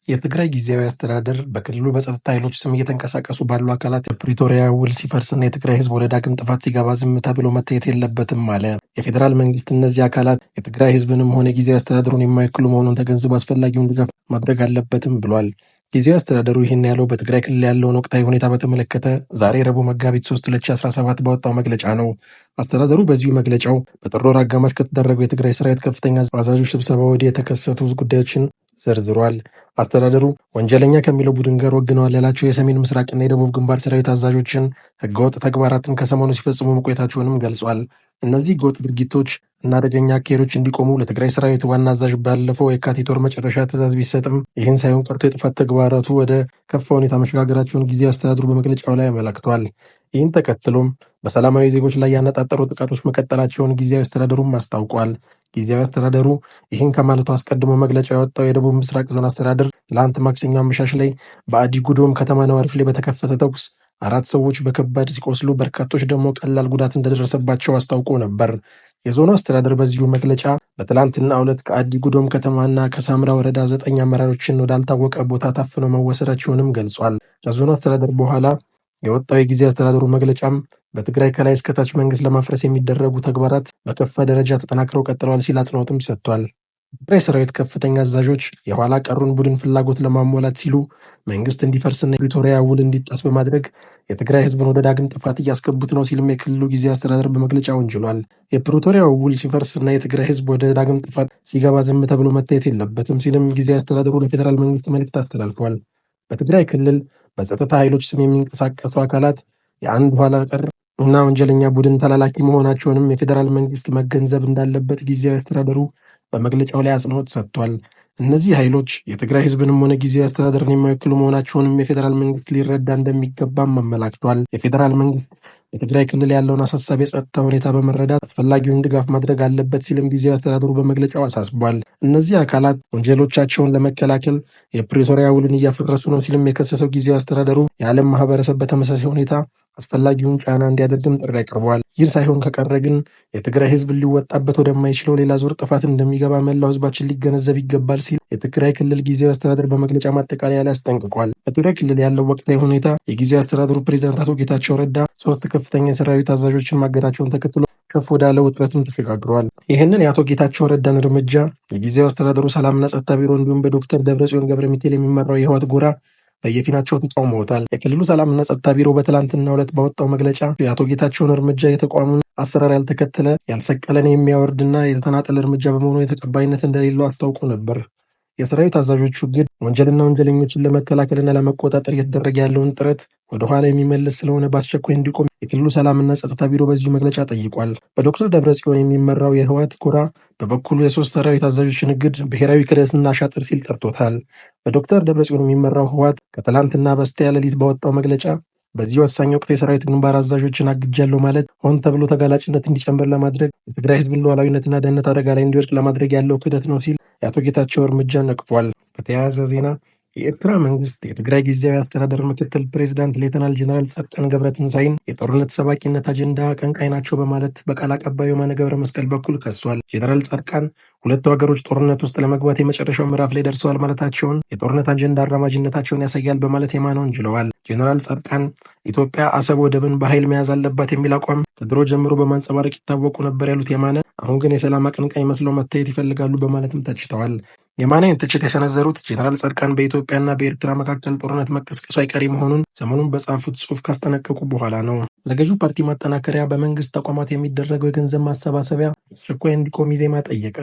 የትግራይ ጊዜያዊ አስተዳደር በክልሉ በጸጥታ ኃይሎች ስም እየተንቀሳቀሱ ባሉ አካላት የፕሪቶሪያ ውል ሲፈርስና የትግራይ ሕዝብ ወደ ዳግም ጥፋት ሲገባ ዝም ተብሎ መታየት የለበትም አለ። የፌዴራል መንግስት እነዚህ አካላት የትግራይ ሕዝብንም ሆነ ጊዜያዊ አስተዳደሩን የማይወክሉ መሆኑን ተገንዝቦ አስፈላጊውን ድጋፍ ማድረግ አለበትም ብሏል። ጊዜያዊ አስተዳደሩ ይህን ያለው በትግራይ ክልል ያለውን ወቅታዊ ሁኔታ በተመለከተ ዛሬ ረቡዕ መጋቢት 3 2017 ባወጣው መግለጫ ነው። አስተዳደሩ በዚሁ መግለጫው በጥር ወር አጋማሽ ከተደረገው የትግራይ ሰራዊት ከፍተኛ አዛዦች ስብሰባ ወዲህ የተከሰቱ ጉዳዮችን ዘርዝሯል። አስተዳደሩ ወንጀለኛ ከሚለው ቡድን ጋር ወግነዋል ያላቸው የሰሜን ምስራቅና የደቡብ ግንባር ሰራዊት አዛዦችን ህገወጥ ተግባራትን ከሰሞኑ ሲፈጽሙ መቆየታቸውንም ገልጿል። እነዚህ ህገወጥ ድርጊቶች እና አደገኛ አካሄዶች እንዲቆሙ ለትግራይ ሰራዊት ዋና አዛዥ ባለፈው የካቲት ወር መጨረሻ ትዕዛዝ ቢሰጥም ይህን ሳይሆን ቀርቶ የጥፋት ተግባራቱ ወደ ከፋ ሁኔታ መሸጋገራቸውን ጊዜያዊ አስተዳደሩ በመግለጫው ላይ አመላክቷል። ይህን ተከትሎም በሰላማዊ ዜጎች ላይ ያነጣጠሩ ጥቃቶች መቀጠላቸውን ጊዜያዊ አስተዳደሩም አስታውቋል። ጊዜያዊ አስተዳደሩ ይህን ከማለቱ አስቀድሞ መግለጫ ያወጣው የደቡብ ምስራቅ ዞን አስተዳደር ትላንት ማክሰኞ አመሻሽ ላይ በአዲ ጉዶም ከተማ ነዋሪዎች ላይ በተከፈተ ተኩስ 4 ሰዎች በከባድ ሲቆስሉ በርካቶች ደግሞ ቀላል ጉዳት እንደደረሰባቸው አስታውቆ ነበር። የዞኑ አስተዳደር በዚሁ መግለጫ በትላንትናው ዕለት ከአዲ ጉዶም ከተማና ከሳምራ ወረዳ 9 አመራሮችን ወዳልታወቀ ቦታ ታፍነው መወሰዳቸውንም ገልጿል። ከዞኑ አስተዳደር በኋላ የወጣው የጊዜያዊ አስተዳደሩ መግለጫም በትግራይ ከላይ እስከታች መንግስት ለማፍረስ የሚደረጉ ተግባራት በከፋ ደረጃ ተጠናክረው ቀጥለዋል ሲል አጽንኦትም ሰጥቷል። የትግራይ ሰራዊት ከፍተኛ አዛዦች የኋላ ቀሩን ቡድን ፍላጎት ለማሟላት ሲሉ መንግስት እንዲፈርስና የፕሪቶሪያ ውል እንዲጣስ በማድረግ የትግራይ ህዝብን ወደ ዳግም ጥፋት እያስገቡት ነው ሲልም የክልሉ ጊዜያዊ አስተዳደር በመግለጫ ወንጅሏል። የፕሪቶሪያው ውል ሲፈርስና የትግራይ ህዝብ ወደ ዳግም ጥፋት ሲገባ ዝም ተብሎ መታየት የለበትም ሲልም ጊዜያዊ አስተዳደሩ ለፌዴራል መንግስት መልእክት አስተላልፏል። በትግራይ ክልል በጸጥታ ኃይሎች ስም የሚንቀሳቀሱ አካላት የአንድ ኋላ ቀር እና ወንጀለኛ ቡድን ተላላኪ መሆናቸውንም የፌዴራል መንግስት መገንዘብ እንዳለበት ጊዜያዊ አስተዳደሩ በመግለጫው ላይ አጽንኦት ሰጥቷል። እነዚህ ኃይሎች የትግራይ ህዝብንም ሆነ ጊዜያዊ አስተዳደርን የማይወክሉ መሆናቸውንም የፌዴራል መንግስት ሊረዳ እንደሚገባም አመላክቷል። የፌዴራል መንግስት በትግራይ ክልል ያለውን አሳሳቢ የጸጥታ ሁኔታ በመረዳት አስፈላጊውን ድጋፍ ማድረግ አለበት ሲልም ጊዜያዊ አስተዳደሩ በመግለጫው አሳስቧል። እነዚህ አካላት ወንጀሎቻቸውን ለመከላከል የፕሪቶሪያ ውልን እያፈረሱ ነው ሲልም የከሰሰው ጊዜያዊ አስተዳደሩ የዓለም ማህበረሰብ በተመሳሳይ ሁኔታ አስፈላጊውን ጫና እንዲያደርግም ጥሪ አቅርበዋል። ይህ ሳይሆን ከቀረ ግን የትግራይ ህዝብ ሊወጣበት ወደማይችለው ሌላ ዙር ጥፋት እንደሚገባ መላው ህዝባችን ሊገነዘብ ይገባል ሲል የትግራይ ክልል ጊዜያዊ አስተዳደር በመግለጫ ማጠቃለያ ላይ አስጠንቅቋል። በትግራይ ክልል ያለው ወቅታዊ ሁኔታ የጊዜያዊ አስተዳደሩ ፕሬዚዳንት አቶ ጌታቸው ረዳ 3 ከፍተኛ የሰራዊት አዛዦችን ማገዳቸውን ተከትሎ ከፍ ወዳለ ውጥረትም ተሸጋግሯል። ይህንን የአቶ ጌታቸው ረዳን እርምጃ የጊዜያዊ አስተዳደሩ ሰላምና ጸጥታ ቢሮ እንዲሁም በዶክተር ደብረጽዮን ገብረ ሚካኤል የሚመራው የህወሓት ጎራ በየፊናቸው ተቃውመውታል። የክልሉ ሰላምና ጸጥታ ቢሮ በትላንትናው ዕለት ባወጣው መግለጫ የአቶ ጌታቸውን እርምጃ የተቋሙን አሰራር ያልተከተለ ያልሰቀለን የሚያወርድና የተናጠል እርምጃ በመሆኑ የተቀባይነት እንደሌለው አስታውቆ ነበር። የሰራዊት አዛዦቹ እግድ ወንጀልና ወንጀለኞችን ለመከላከልና ለመቆጣጠር እየተደረገ ያለውን ጥረት ወደ ኋላ የሚመለስ ስለሆነ በአስቸኳይ እንዲቆም የክልሉ ሰላምና ጸጥታ ቢሮ በዚሁ መግለጫ ጠይቋል። በዶክተር ደብረጽዮን የሚመራው የህወሓት ጎራ በበኩሉ የ3 ሰራዊት አዛዦችን እግድ ብሔራዊ ክህደትና አሻጥር ሲል ጠርቶታል። በዶክተር ደብረጽዮን የሚመራው ህወሓት ከትላንትና በስቲያ ሌሊት ባወጣው መግለጫ በዚህ ወሳኝ ወቅት የሰራዊት ግንባር አዛዦችን አግጃለሁ ማለት ሆን ተብሎ ተጋላጭነት እንዲጨምር ለማድረግ የትግራይ ህዝብን ሉዓላዊነትና ደህንነት አደጋ ላይ እንዲወድቅ ለማድረግ ያለው ክህደት ነው ሲል የአቶ ጌታቸው እርምጃ ነቅፏል። በተያያዘ ዜና የኤርትራ መንግስት የትግራይ ጊዜያዊ አስተዳደር ምክትል ፕሬዚዳንት ሌተናል ጀነራል ጻድቃን ገብረትንሳኤን የጦርነት ሰባኪነት አጀንዳ አቀንቃኝ ናቸው በማለት በቃል አቀባዩ የማነ ገብረ መስቀል በኩል ከሷል። ጀነራል ጻድቃን ሁለቱ ሀገሮች ጦርነት ውስጥ ለመግባት የመጨረሻው ምዕራፍ ላይ ደርሰዋል ማለታቸውን የጦርነት አጀንዳ አራማጅነታቸውን ያሳያል በማለት የማነ ወንጅለዋል። ጀነራል ጻድቃን ኢትዮጵያ አሰብ ወደብን በኃይል መያዝ አለባት የሚል አቋም ከድሮ ጀምሮ በማንጸባረቅ ይታወቁ ነበር ያሉት የማነ አሁን ግን የሰላም አቀንቃኝ መስለው መታየት ይፈልጋሉ በማለትም ተችተዋል። የማነን ትችት የሰነዘሩት ጀነራል ጻድቃን በኢትዮጵያና በኤርትራ መካከል ጦርነት መቀስቀሱ አይቀሬ መሆኑን ሰሞኑን በጻፉት ጽሑፍ ካስጠነቀቁ በኋላ ነው። ለገዢው ፓርቲ ማጠናከሪያ በመንግስት ተቋማት የሚደረገው የገንዘብ ማሰባሰቢያ አስቸኳይ እንዲቆም ኢዜማ ጠየቀ።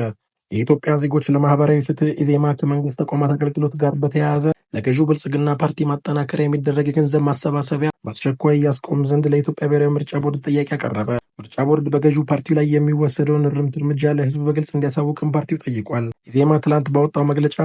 የኢትዮጵያ ዜጎች ለማህበራዊ ፍትህ ኢዜማ ከመንግስት ተቋማት አገልግሎት ጋር በተያያዘ ለገዢው ብልጽግና ፓርቲ ማጠናከሪያ የሚደረግ የገንዘብ ማሰባሰቢያ በአስቸኳይ ያስቆም ዘንድ ለኢትዮጵያ ብሔራዊ ምርጫ ቦርድ ጥያቄ አቀረበ። ምርጫ ቦርድ በገዢው ፓርቲው ላይ የሚወሰደውን እርምት እርምጃ ለህዝብ በግልጽ እንዲያሳውቅም ፓርቲው ጠይቋል። ኢዜማ ትላንት ባወጣው መግለጫ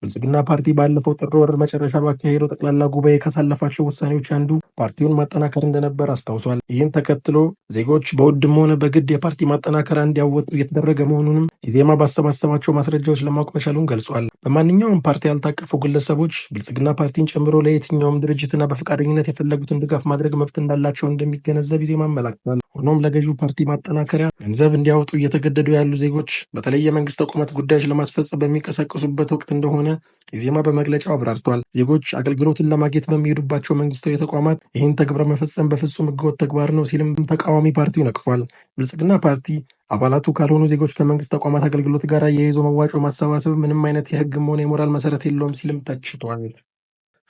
ብልጽግና ፓርቲ ባለፈው ጥር ወር መጨረሻ ባካሄደው ጠቅላላ ጉባኤ ካሳለፋቸው ውሳኔዎች አንዱ ፓርቲውን ማጠናከር እንደነበር አስታውሷል። ይህን ተከትሎ ዜጎች በውድም ሆነ በግድ የፓርቲ ማጠናከሪያ እንዲያወጡ እየተደረገ መሆኑንም ኢዜማ ባሰባሰባቸው ማስረጃዎች ለማወቅ መቻሉን ገልጿል። በማንኛውም ፓርቲ ያልታቀፉ ግለሰቦች ብልጽግና ፓርቲን ጨምሮ ለየትኛውም ድርጅትና በፈቃደኝነት የፈለጉትን ድጋፍ ማድረግ መብት እንዳላቸው እንደሚገነዘብ ኢዜማ አመላክቷል። ሆኖም ለገዢው ፓርቲ ማጠናከሪያ ገንዘብ እንዲያወጡ እየተገደዱ ያሉ ዜጎች በተለይ የመንግስት ተቋማት ጉዳዮች ለማስፈጸም በሚንቀሳቀሱበት ወቅት እንደሆነ ኢዜማ በመግለጫው አብራርቷል። ዜጎች አገልግሎትን ለማግኘት በሚሄዱባቸው መንግስታዊ ተቋማት ይህን ተግባር መፈጸም በፍጹም ህገወጥ ተግባር ነው ሲልም ተቃዋሚ ፓርቲው ነቅፏል። ብልጽግና ፓርቲ አባላቱ ካልሆኑ ዜጎች ከመንግስት ተቋማት አገልግሎት ጋር አያይዞ መዋጮ ማሰባሰብ ምንም አይነት የህግም ሆነ የሞራል መሰረት የለውም ሲልም ተችቷል።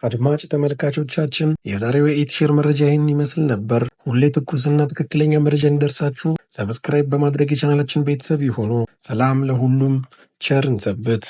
አድማጭ ተመልካቾቻችን፣ የዛሬው የኢትሼር መረጃ ይህን ይመስል ነበር። ሁሌ ትኩስና ትክክለኛ መረጃ እንዲደርሳችሁ subscribe በማድረግ የቻናላችን ቤተሰብ ይሁኑ። ሰላም ለሁሉም፣ ቸር እንሰንብት።